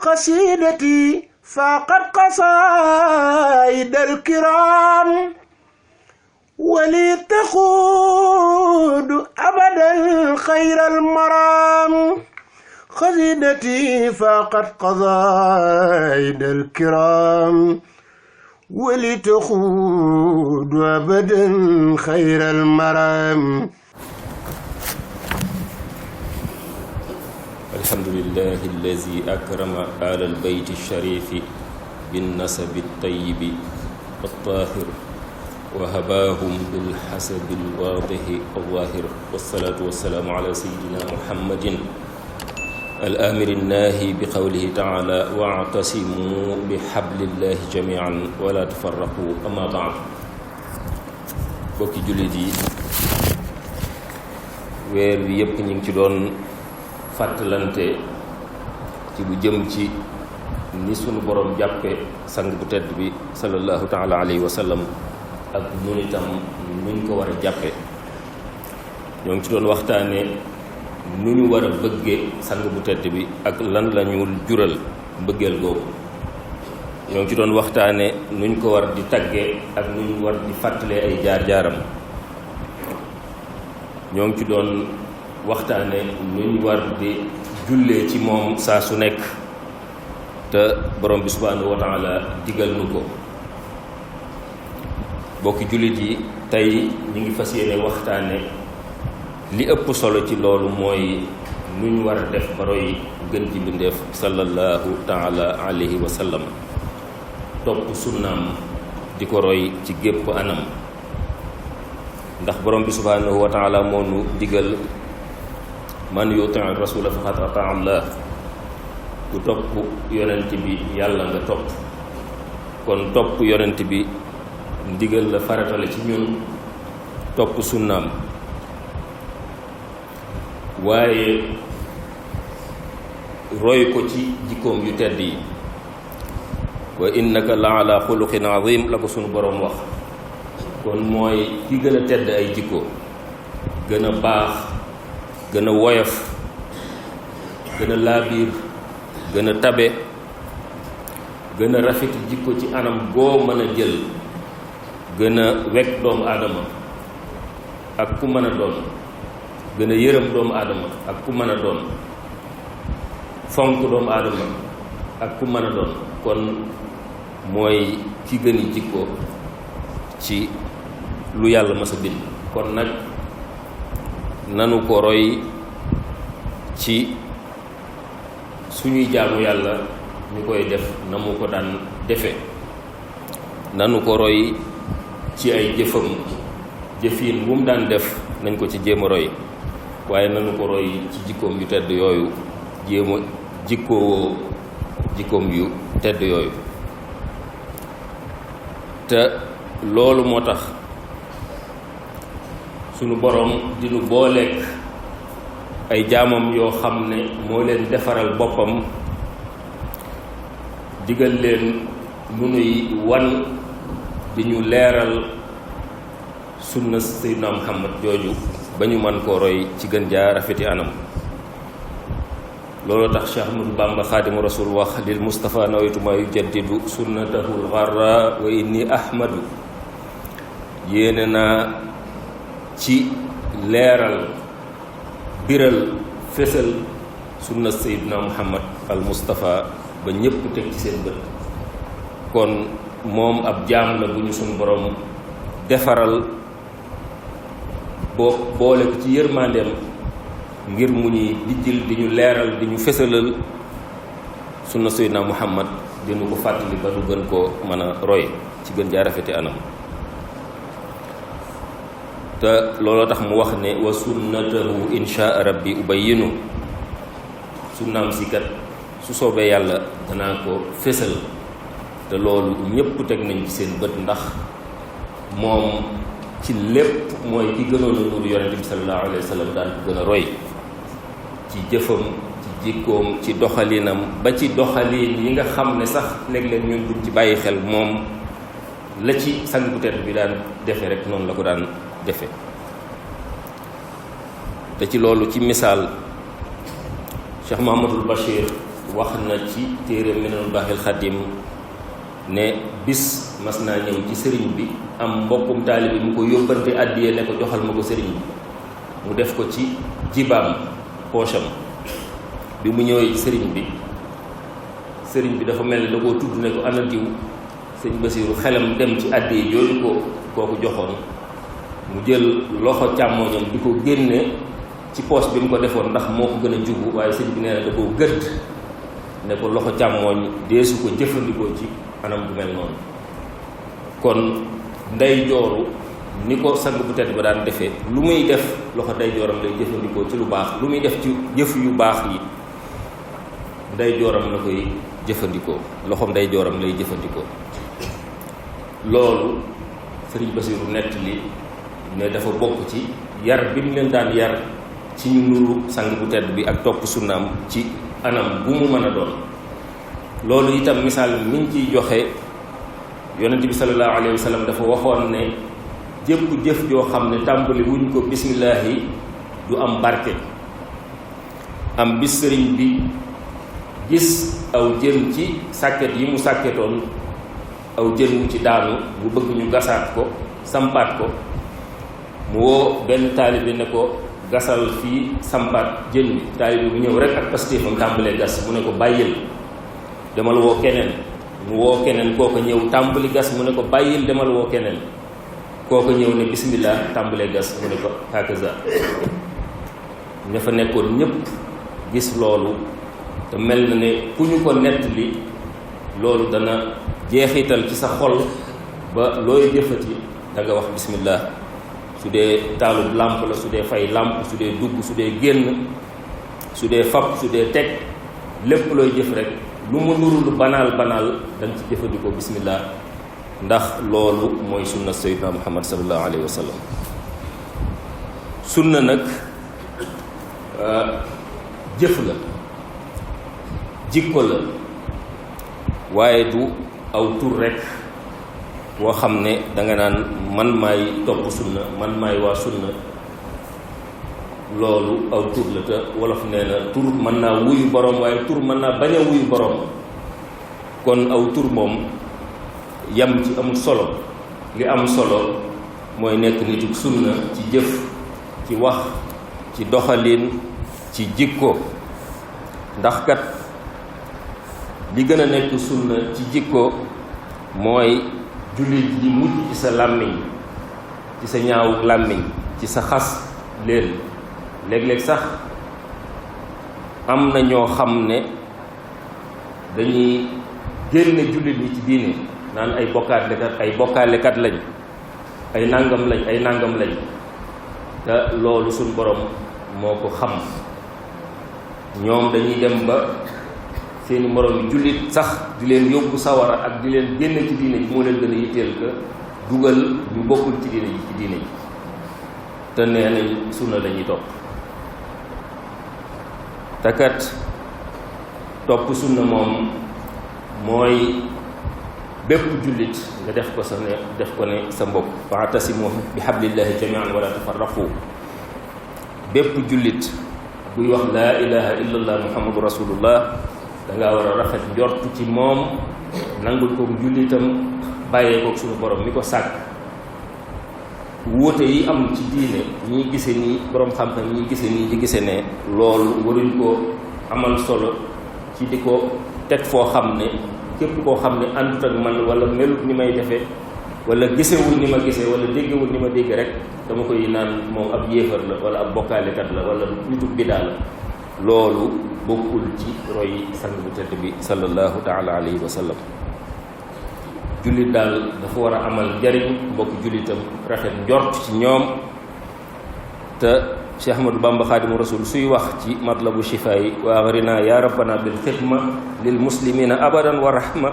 قصيدتي فاقت قصائد الكرام ولي تقود أبدا خير المرام قصيدتي فاقت قصائد الكرام ولي تقود أبدا خير المرام. الحمد لله الذي أكرم آل البيت الشريف بالنسب الطيب الطاهر وهباهم بالحسب الواضح الظاهر والصلاة والسلام على سيدنا محمد الآمر الناهي بقوله تعالى واعتصموا بحبل الله جميعا ولا تفرقوا. أما بعد bokki jullit yi weer wi yépp ñu ngi ci doon fàttalante ci lu jëm ci ni sunu borom jàppe sang bu tedd bi sallallahu taala alayhi wa sallam ak nun itam nuñ ko war a jàppe. ñoo ngi ci doon waxtaane nu ñu war a bëgge sang bu tedd bi ak lan lañu jural mbëggeel googu. ñoo ngi ci doon waxtaane nuñ ko war di tagge ak nuñ war di fàttalee ay jaar-jaaram. ñoo ngi ci doon waxtaane nuñ war di jullee ci moom saa su nekk te borom bi subhanahu wa taala digal nu ko. bokki jullit yi tey ñu ngi fas yéene waxtaane li ëpp solo ci loolu mooy nuñ war a def ba roy gën ji bindeef sallallahu taala alayhi wa sallam, topp sunnaam di ko roy ci gépp anam. ndax borom bi subhanahu wa taala moo nu digal man yuti rasula faqad ataa Allah, ku topp yonent bi yàlla nga topp. kon topp yonent bi ndigal la farata la ci ñun, topp sunnaam. waaye roy ko ci jikkoom yu tedd yi. wa innaka la ala xuluqin azim la ko sunu boroom wax. kon mooy ki gën a tedd ay jikko, gën a baax, gën a woyof, gën a laabiir, gën a tabe, gën a rafet jikko ci anam goo mën a jël, gën a wekk doomu aadama ak ku mën a doon, gën a yërëm doomu aadama ak ku mën a doon, fonk doomu aadama ak ku mën a doon. kon mooy ki gën a jikko ci lu yàlla mës a bind. kon nag nanu ko roy ci suñuy jaamu yàlla ñu koy def na mu ko daan defe. nanu ko roy ci ay jëfam, jëfiin bu mu daan def nañ ko ci jéem a roy. waaye nanu ko roy ci jikkoom yu tedd yooyu, jéem a jikkoo jikkoom yu tedd yooyu. te loolu moo tax sunu borom dinu booleek ay jaamam yoo xam ne moo leen defaral boppam, digal leen lu nuy wan di ñu leeral sunna Seydina Muhammad jooju ba ñu mën koo roy ci gën jaa rafeti anam. looloo tax Cheikh Ahmadou Bamba Xaadimu Rasul wax lil Mustafa nawaytu ma yujaddidu sunnatahul gharra wa inni ahmadu. yéene naa ci leeral, biral, fésal sunna Seydina Muhammad al Mustafa ba ñépp teg ci seen bët. kon moom ab jaam la bu ñu suñu borom defaral boole ko ci yërmandeem ngir mu ñuy dijjil di ñu leeral di ñu fésalal sunna Seydina Muhammad dinu ko fàttali ba du gën koo mën a roy ci gën jaa rafeti anam. te looloo tax mu wax ne wa sunnatahu insha rabbi ubayyinu. sunnaam si kat su soobee yàlla danaa ko fésal. te loolu ñépp teg nañ ci seen bët ndax moom ci lépp mooy ki gënoon a nuuru yonente bi sallallahu alayhi wa sallam daan ko gën a roy ci jëfam, ci jikkoom, ci doxalinam, ba ci doxalin yi nga xam ne sax léeg-léeg ñun duñ ci bàyyi xel. moom la ci sang bu tedd bi daan defe rek noonu la ko daan defe. te ci loolu ci misaal Cheikh Mouhamadul Bachir wax na ci téere Minanul Baaxil Xadim ne bis mas naa ñëw ci sëriñ bi am mbokkum taalibe bi mu ko yóbbante àddiyee ne ko joxal ma ko sëriñ bi mu def ko ci jibaam poosam bi mu ñëwee ci sëriñ bi dafa mel ni da koo tudd ne ko ana diw sëñ Basiiru xelam dem ci àddiyee jooju ko kooku joxoon mu jël loxo càmmooñam di ko génne ci poos bi mu ko defoon ndax moo ko gën a jubu waaye sëñ bi nee na da koo gëdd ne ko loxo càmmooñ deesu ko jëfandikoo ci anam bu mel noonu. kon ndey jooru ni ko sang bu tedd ba daan defee lu muy def loxo ndey jooram lay jëfandikoo ci lu baax lu muy def ci jëf yu baax yi ndey jooram la koy jëfandikoo loxo ndey jooram lay jëfandikoo. loolu sëriñ Basiiru nett li ne dafa bokk ci yar bi mu leen daan yar ci ñu nuru sang bu tedd bi ak topp sunnaam ci anam bu mu mën a doon. loolu itam misaal miñ ciy joxe yonent bi sallallahu alayhi wa sallam dafa waxoon ne jëpp jëf joo xam ne tàmbali wuñ ko bismillaahi du am barke. am bis sëriñ bi gis aw jën ci sàkket yi mu sàkketoon aw jën wu ci daanu mu bëgg ñu gasaat ko sampaat ko mu woo benn taalibe ne ko gasal fii sampaat jën wi taalibe bu ñëw rek ak pastéefam tàmbalee gas mu ne ko bàyyil demal woo keneen mu woo keneen kooko ñëw tàmbali gas mu ne ko bàyyil demal woo keneen kooko ñëw ne bismillah tàmbalee gas mu ne ko hakaza. ña fa nekkoon ñépp gis loolu te mel na ne ku ñu ko nettali loolu dana jeexital ci sa xol ba looy jëfati da nga wax bismillah. su dee taalub làmp la su dee fay làmp su dee dugg su dee génn su dee fab su dee teg lépp looy jëf rek lu mu nuru lu banaal da nga ci jëfandikoo bismillah ndax loolu mooy sunna sayyidina Muhammad sallallahu alayhi wa sallam. sunna nag jëf la jikko la waaye du aw tur rek woo xam ne danga naan man maay topp sunna man maay waa sunna. loolu aw tur la te wolof nee na tur mën naa wuyu borom waaye tur mën naa bañ a wuyu borom. kon aw tur moom yam ci amul solo li am solo mooy nekk nitu sunna ci jëf ci wax ci doxalin ci jikko. ndax kat li gën a nekk sunna ci jikko mooy jullit yi mujj ci sa làmmiñ ci sa ñaawu làmmiñ ci sa xas leen. léeg-léeg sax am na ñoo xam ne dañuy génne jullit ñi ci diine naan ay bokkaalekat lañ ay nangam lañ te loolu suñ borom moo ko xam. ñoom dañuy dem ba seeni moroom jullit sax di leen yóbbu sawara ak di leen génne ci diine ji moo leen gën a yitteel ka dugal ñu bokkul ci diine ji te nee nañ sunna lañuy topp. takat topp sunna moom mooy bépp jullit nga def ko ne sa mbokk wa'tasimu bi hablillahi jami'an wala tafarraqu. bépp jullit buy wax laa ilaha illallah muhammadu rasulullah dangaa war a rafet njort ci moom nangul ko jullitam bàyyee ko suñu borom mi ko sàkk. wuute yi am ci diine ñi gise nii borom xam-xam ñi gise nii di gise ne loolu waruñ ko amal solo ci di ko teg foo xam ne képp koo xam ne àndut ak man wala melut ni may defe wala gisewul ni ma gise wala déggewul ni ma dégg rek dama koy naan moom ab yéefar la wala ab bokkaalekat la wala nitu bidaa la. loolu bokkul ci roy sang bu tedd bi sallallahu taala alayhi wa sallam. jullit daal dafa war a amal njariñ mbokk jullitam rafet njort ci ñoom. te Cheikh Ahmadou Bamba Xaadimu Rasul suy wax ci matlabu shifaa yi wa aghrina ya rabbana bil xidma lil muslimina abadan wa rahma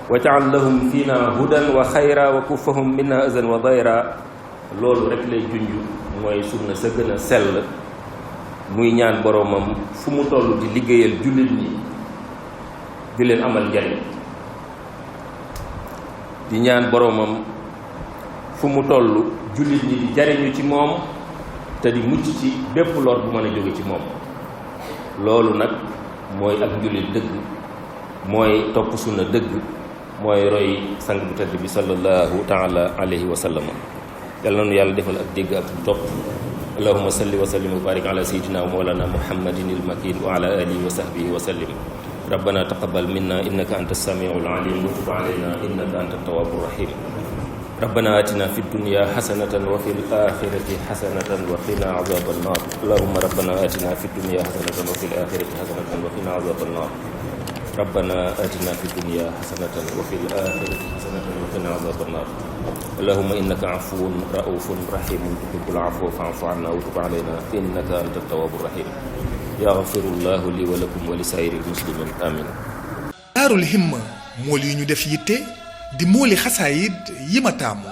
waj'al lahum fina hudan wa xayra wa kuffahum minna azan wa dayra. loolu rek lay junj mooy sunna sa gën a sell muy ñaan boromam fu mu toll di liggéeyal jullit ñi di leen amal njariñ. di ñaan boromam fu mu toll jullit ñi di jariñu ci moom te di mucc ci bépp lor bu mën a jóge ci moom. loolu nag mooy ak njullit dëgg mooy topp sunna dëgg mooy roy sang bu tedd bi sallallahu taala alayhi wa sallam yàlla na nu yàlla defal ak dégg ak topp allahumma salli wa sallim wa barik ala sayyidina wa mawlana muhammadin il makin wa ala alihi wa sahbihi wa sallim rabbana taqabbal minna innaka anta as-sami'ul alim wa tub alayna innaka anta at-tawwabur rahim rabbana atina fid dunya hasanatan wa fil akhirati hasanatan wa qina adhaban nar allahumma rabbana atina fid dunya hasanatan wa fil akhirati hasanatan wa qina adhaban nar ربنا آتنا في الدنيا حسنة وفي الآخرة حسنة وقنا عذاب النار اللهم إنك عفو رؤوف رحيم تحب العفو فاعف عنا وتب علينا إنك أنت التواب الرحيم يغفر الله لي ولكم ولسائر المسلمين آمين. Daarul Himma mool yi ñu def yitte di mooli xasaayid yi ma taamu